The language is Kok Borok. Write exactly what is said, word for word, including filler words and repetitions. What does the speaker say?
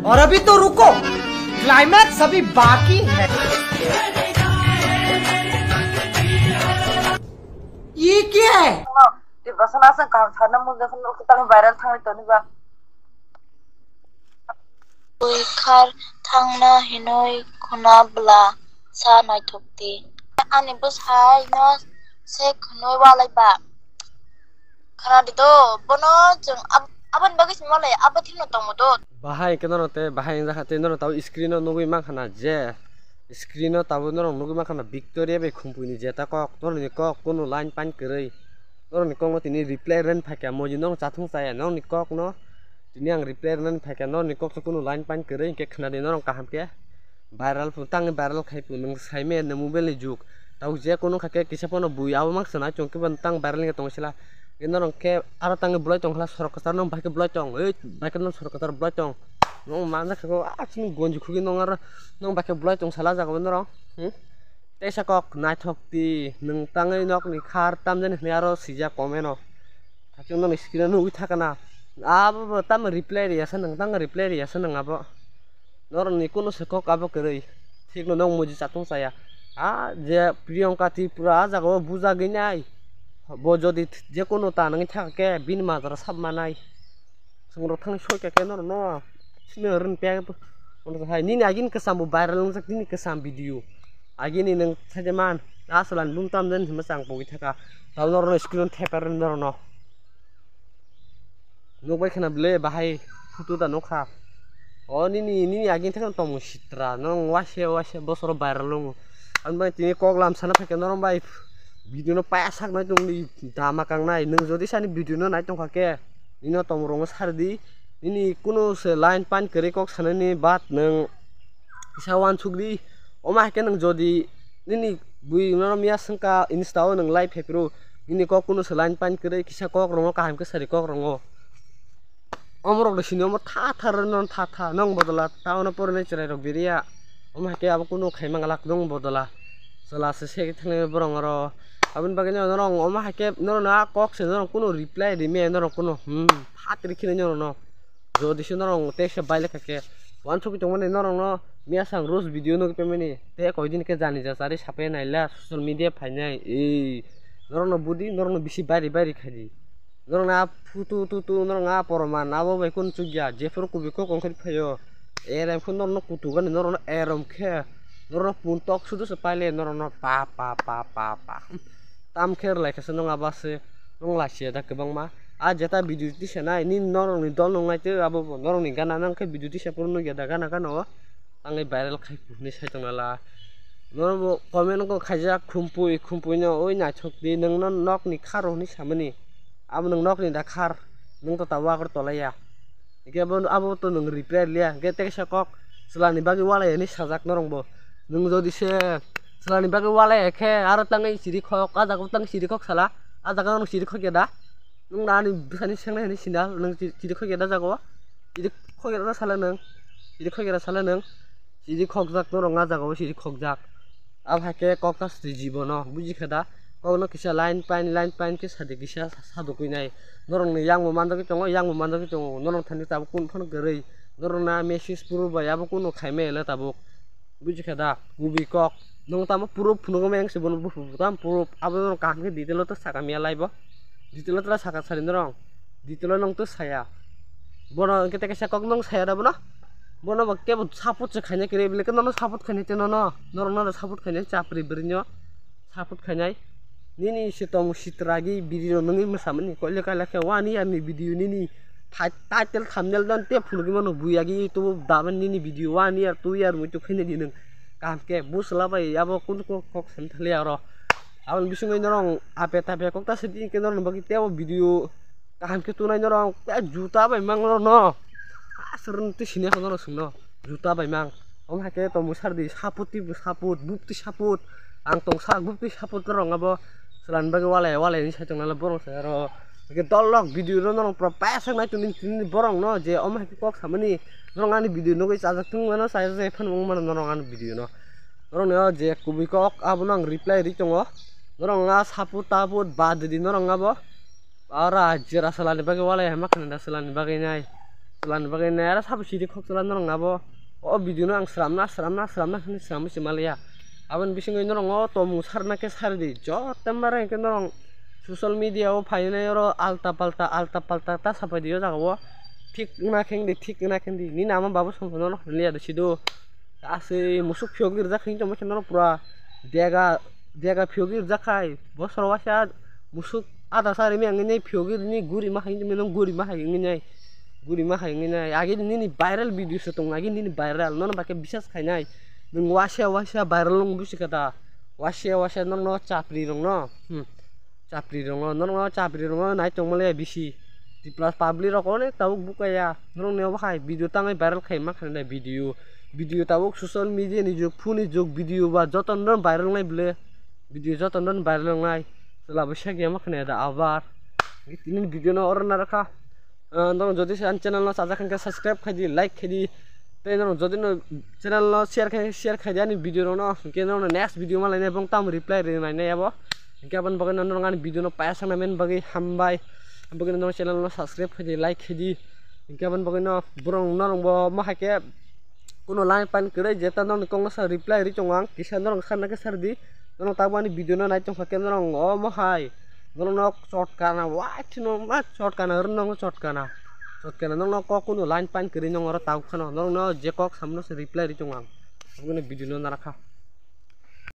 और अभी तो रुको, क्लाइमैक्स अभी बाकी है। ये क्या है? Tiprasa aswk kaham sana mung jefan nuk tang viral thangwi toni ba. Bui khar thangna hinoi khuna bwla sa naithok di. Ani bwsai no se khunui walai ba. Khana di do, bono chwng ab-, aboni bagwi simi walai, abo thikno tongmo do. Bahai khe nono tei bahai wngjakha tei nono tabo screen o nugwi mankha na je screen o tabo norok nugwi mankha na Victoria bai Khumpui ni jeta kok, norok ni kok kunu line pan kwrwi, norok ni kok no tini reply rwna phaikha, moji norok chathung chaya, norok ni kok no tini ang reply rwna phaikha, norok ni kok se kunu line pan kwrwi, hinkhe khna di norok kaham khe. Viral pho tangwi viral khai pho nwng sai maya nwng mobile ni jug. Tabuk je kunu kha khe kisa phano bui abo mang swnai chwng khe bo tang viral wngya tong sila. Norok khe aro tangwi bolai tong khala sorok kwchar no bai khe bolai tong. Ei bai khe no sorok kwchar bolai tong. Nwng manjak kha khe a chini gonji khugwi nwng aro nwng bai khe bolai tong sala jaga bo norok. Hmm? Teisa kok naithok di nwng tangwi nok ni khar tamjani hwnwi aro sijak comment o. Hakhe nwng screen o nugwi thaka na. Abo bo tamo reply riyasa nwng tang reply riyasa nwng abo. Norokni kunu se kok abo kwrwi. Thikno nwng muji chatung chaya. A je Priyanka Tripura a jaga o bujagwi nai. Bo jodi th-, je kunu ta nangwi thaka khe bini majra sap manai. Chwng rok thang soi kha khe norokno sini rin pek. Ono hai nini agini kwcham bo viral wngjak nini kwcham video. Agini nwng saide man. A swlani bumtam den hima chang pogwi thaka. Tabo norokno screen theper norokno. Nukbai khna bwle bahai photo da nukha. O nini, nini agini thangno tongmung sitra, nwng waisa waisa bosoro viral wngo. Ani bai tini kok lam sana phaikhe norok bai video no paya saknai tongdi dama kangnai. Nwng jodi sani video no nai tongkha khe, nini tongmung rokno sardi. Nini kunu se line pan kwrwi kok sanani bad nwng kisa uansukdi. Omo hai khe nwng jodi nini bui no miya swngkha Insta o nwng live phai phuru, nini kok kunu se line pan kwrwi kisa kok rwngo kaham khe sari kok rwngo. Omo rok de sini omo tha tha rwno tha tha nwng bodola town o porinai chwrai rok biriya. Omo hai khe abo kunu khai manglak nwng bodola. Chwla se se thangwi borok oro. Aboni bagwi no norok omo hai khe norok no a kok se norok kunu reply rime norok kunu, hmm, phat rikhe norok no. Jodi se norok teisa bailai kha khe, uansugwi tongmani norokno miyasang roast video nugwi paimani, tei koidin khe jani jachari sapai naila social media phainai, ei, norokno budi, norokno bisi bairi bairi khaidi. Norokno a phutu tu tu, norokno a poroman, abo bai kunu chukya, jephuru kubui kok ongkhorwi phaio, erom khe norokno kutukgani, norokno erom khe, norokno puntok sudu se paile, norokno pa pa pa pa pa. Tam khe rwlai kha se nwng abo se, nwng lachiya da kwbangma. A jeta video tisanai, nini norokni dol nungnai tei abo bo norokni gana nang khe video tisa phuru nukya da gana gana o. Tangwi viral khai hwnwi sai tongna la. Norok bo comment kok khaijak, khumpui, khumpui no oi naithok di, nwng no nokni kharo hwnwi samani. Abo nwng nokni da khar, nwng to tabuk Agartala ya. Hingke bo abo to nwng reply liya, hingke teisa kok chwlani bagwi walai hinwi sajak norok bo. Nwng jodi se chwlani bagwi walai khe aro tangwi chiri khok, a jaga bo tang chiri khok sala, a jaga nwng chiri khok ya da? Nwng na ani bwsani sengnai hinwi sina, nwng chiri khok ya da jaga o? Chiri khok ya da sala nwng? Chiri khok ya da sala nwng? Chiri khokjak norok a jaga o chiri khokjak. Abo hai khe kok ta sri jibono, buji kha da? Kokno kisa line pain, line pain khe sadi kisa sadokwi nai. Norokni yang bo manjagwi tongo, yang bo manjagwi tongo. Norok thani tabuk kunu phano kwrwi. Norokna message puro bai abo kunu khaimai le tabuk. Buji kha da? Kubui kok. Nwng tamo puro phunugo meng se bono buphuru tam puro abo norok kaham khe detail o ta saka miya live o. Detail o ta saka sari norok. Detail o nwng ta saya. Bono hwnkhe tei kaisa kok nwng saya da bono? Bono bo kebo support se khaina kwrwi, belai khe nono support khainai tei nono, norok nono support khainai chapri bwrwino support khainai. Nini se tong sitragi video nungwi mwsamani koile kaila khe one year ni video nini thai-, title thumbnail don te phunugwi mano buiyagi YouTube o daben nini video one year two year muitu khainai di nwng. Kaham khe bwsla bai abo kun kok kok sani thali aro. Aboni bisingwi norok ape tape kok ta sidi khe norok bagwi tebo video kaham khe tunai norok, eh, juta bai mang norok no. Aswrwng twi sini aswk norok swngno juta bai mang. Omo hai khe tongmung sardi, saput twi saput, bup twi saput. Ang tong sak bup twi saput norok abo chwlani bagwi walai walai hinwi sai tong nai borok se aro. Hwnkhe dol lok video no norok pura paisa nai tongdi tini borok no je omo hai khe kok samani norok ani video nugwi chajak thung mano chajak phano wng mano norok ani video no. Norok ni o je kubui kok abono ang reply ri tongo. Norok wngkha saput taput bad di norok wngkha bo. Ora jera salani bagwi walai hai ma khna da salani bagwi nai. chwlani bagwi nai, aro sabo sidi khok chwla norok nabo. O video no ang sramna, sramna, sramna hwnwi sramwi se maliya. Aboni bisingwi norok o tongmung sarna khe sardi. Joto mare hwnkhe norok social media o phainai oro alta palta, alta palta ta sapai di o jaga o. Thik wngna khe wngdi, thik wngna khe wngdi. Nini ama babu songkha norok hwnliya do sido. Aswi musuk phiyogwi rijak khe wngtongma khe norok pura dega, dega phiyogwi rijak khai. Bosoro waisa musuk ada sari miyang wngwi phiyogwi rini guri ma hai wngtongma nw guri ma hai wngwi nai. Guri ma hai wngwi nai. Agi nini viral video se tong, agi nini viral. Nono ba khe bisas khainai. Nwng waisa waisa viral wng busi kha da. Waisa waisa norokno chapri rokno. Hmm. Chapri rokno, norokno chapri rokno nai tongma le bisi. Plus public rok onek tabuk bukaya. Norokni obo hai video tangwi viral khai ma khainai video. Video tabuk social media ni jug, phone ni jug, video ba joto no viral nai bwle. Video joto no viral nai. Chwla bo sek ya ma khainai da abar. Tini video no oro na rakha. Ah, norok jodi se ani channel no chajak khe subscribe khai di, like khai di. Tei norok jodi no channel no share khai, share khai di ani video rok no. Hwnkhe norok next video ma lainai bong tam reply rinai nai abo. Hwnkhe aboni bagwi no norok ani video no payasang nai mani bagwi hambai. Aboni bagwi no norok channel no subscribe khai di, like khai di. Hwnkhe aboni bagwi no borok norok bo ma hai khe kuno line pan kwrwi jeta norok ni kok no sa reply ri tongo ang. Kisa norok sanna khe sar di. Norok tabuk ani video no nai tongkha khe norok omo hai. Norok no chot kana, wai thino ma chot kana, norok no chot kana. Chot kana, norok no kok kuno line pan kwrwi norok oro tabuk phano. Norok no je kok samno se reply ri tongo ang. Aboni video no narakha.